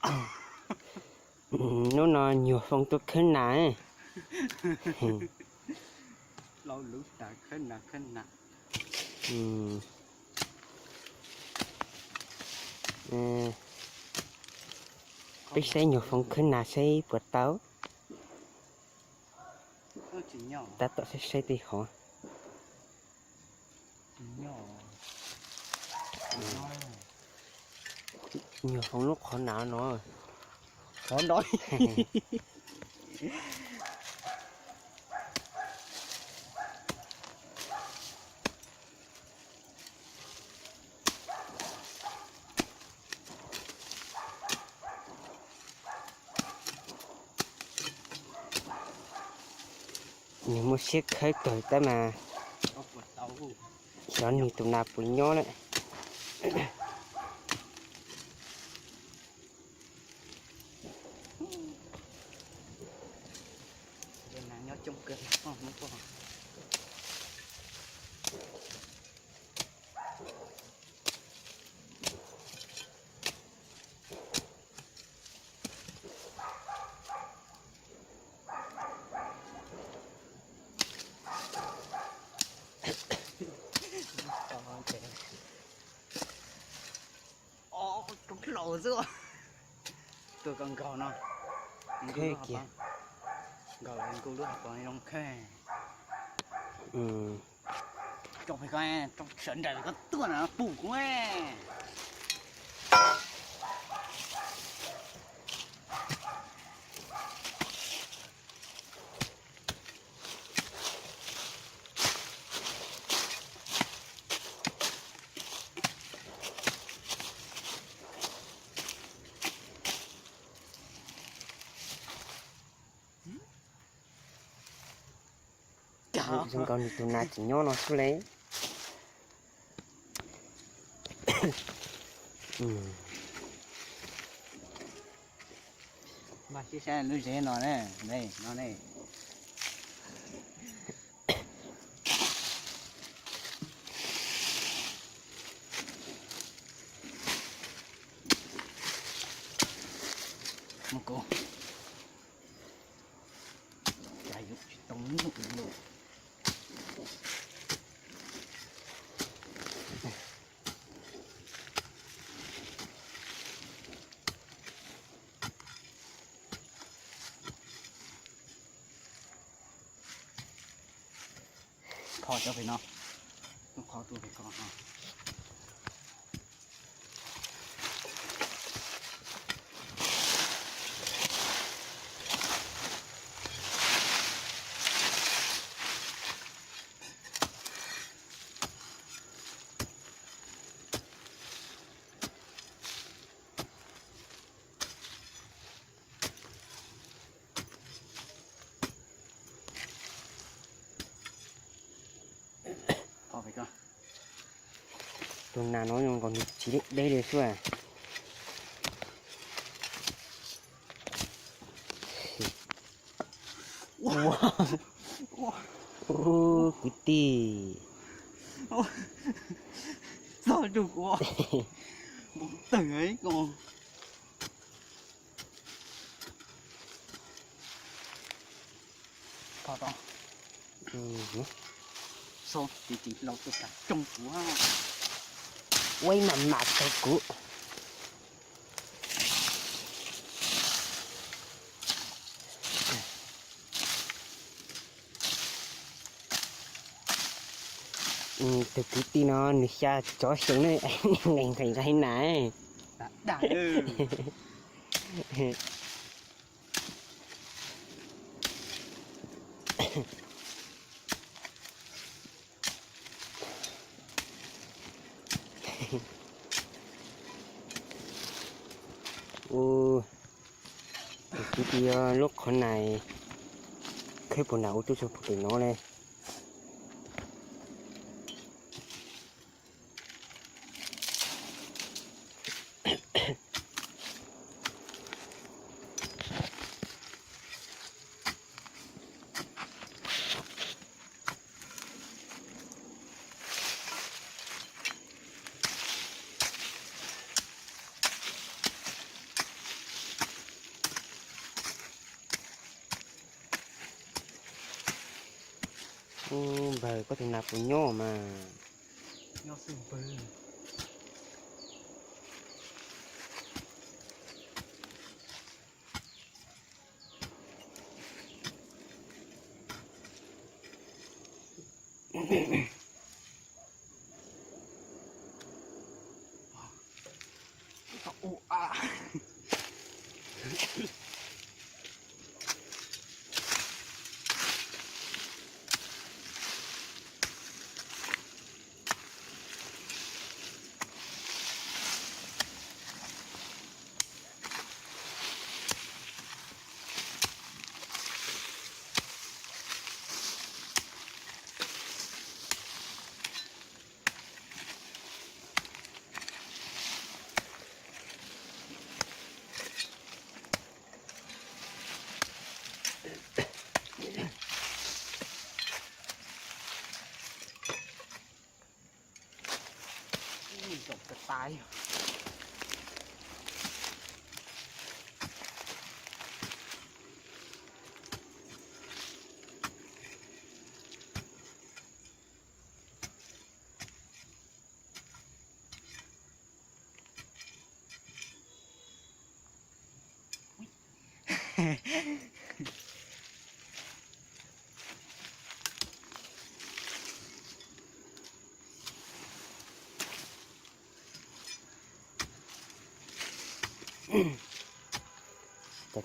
Hnub no nyuag Foo tuaj khawb nas. Lau lub tas khawb nas khawb nas. Peb saib nyuag Foo khawb nas saib puas tau. Tab tom saib saib tej qhov. Nyuag Foo lub qhov nas no, qhov no. Nws muaj siab khawb kawg tab mas xyov nws tus nas puas nyob lawm. Roob laus xwb. Tuaj koj nkaug no. Nkaug lub hauv paus zoo khawb. Roob pem ko, roob sawv nraim ko tuaj na pum kuv. Zoo nkaus nws tus nas tseem nyob no xwb le. Mas sib saib lub zeb no ne, no ne. Mus kuv, cas yuav tsis tau num lus. Kho cov pem no, kho tuaj pem ko. Tus nas no zoo nkaus nws tsis deb deb li xwb. Ua, ua, kwv tij. Txog rau kuv, npau taws ko. Ua ib mam mam tau kuv. Tus kwv tij no nws xya tsov xyoo ne, nqes nqes nqaij na. Ua, tus kwv tij lub qhov nais khawb puas nram ua tub tso puag pem no ne. Ub, npawg, koj tus nas puas nyob mas? Nyob xwb npawg.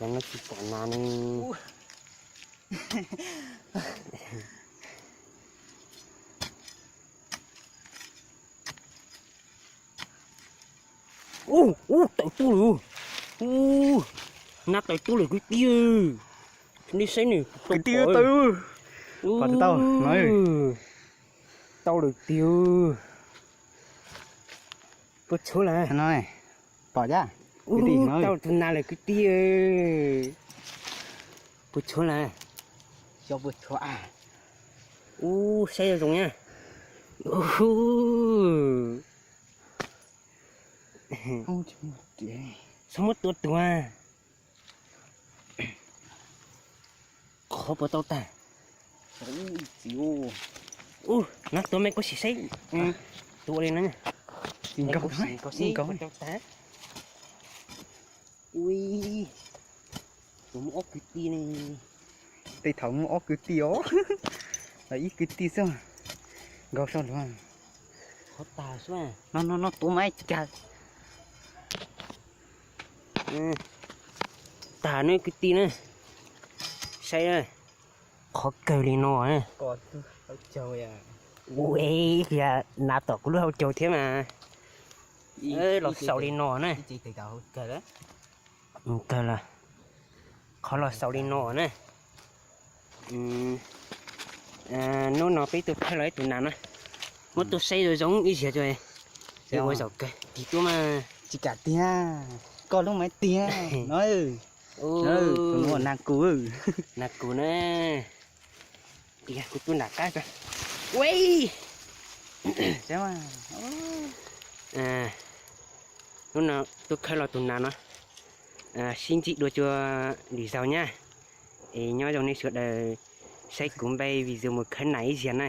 Cov no tsis pom nas ne. Ub, ub, tawm tuaj lawm. Ub, nas tawm tuaj lawm kwv tij. Nej saib ne, kwv tij, tawm. Tau lawm tiag. Puas tshuav lawm? Pom, tau tus nas lawm kwv tij. Puas tshuav lawm? Xyov puas tshuav. Ub, saib zoo zoo na. Txhob muab tua tuag. Qhov puas tau tag? Ub, no tuav me kuv sim saib. Tuav li no. Ui, tus muaj ob kwv tij ne. Tej thaum muaj ob kwv tij os. Los ib kwv tij xwb. Nkaug soj luag. Qhov tag xwb. No no no, tuav mas tsis kag. Tag ne kwv tij na. Saib, qhov kawg li no. Ua, nas tom kuv lub hauv caug thiab mas. Los xaus li no na. Kawg lawm. Qhov los xaus li no na. Hnub no peb tuaj khawb los ib tus nas na. Muab tuaj saib zoo zoo ib zaug, ua zaum kawg tig tuaj mas. Tsis kam tiag, koj lub mas tiag no. Nas kus, nas kus na. Tiag, kuv tuaj nram qab ko. Ua, hnub no tuaj khawb los tus nas no. Sib ntsib dua rau lwm zaus nyab. Es nyob zoo nej sawv daws saib kuv npaj video mus khawb nas ib zaug na.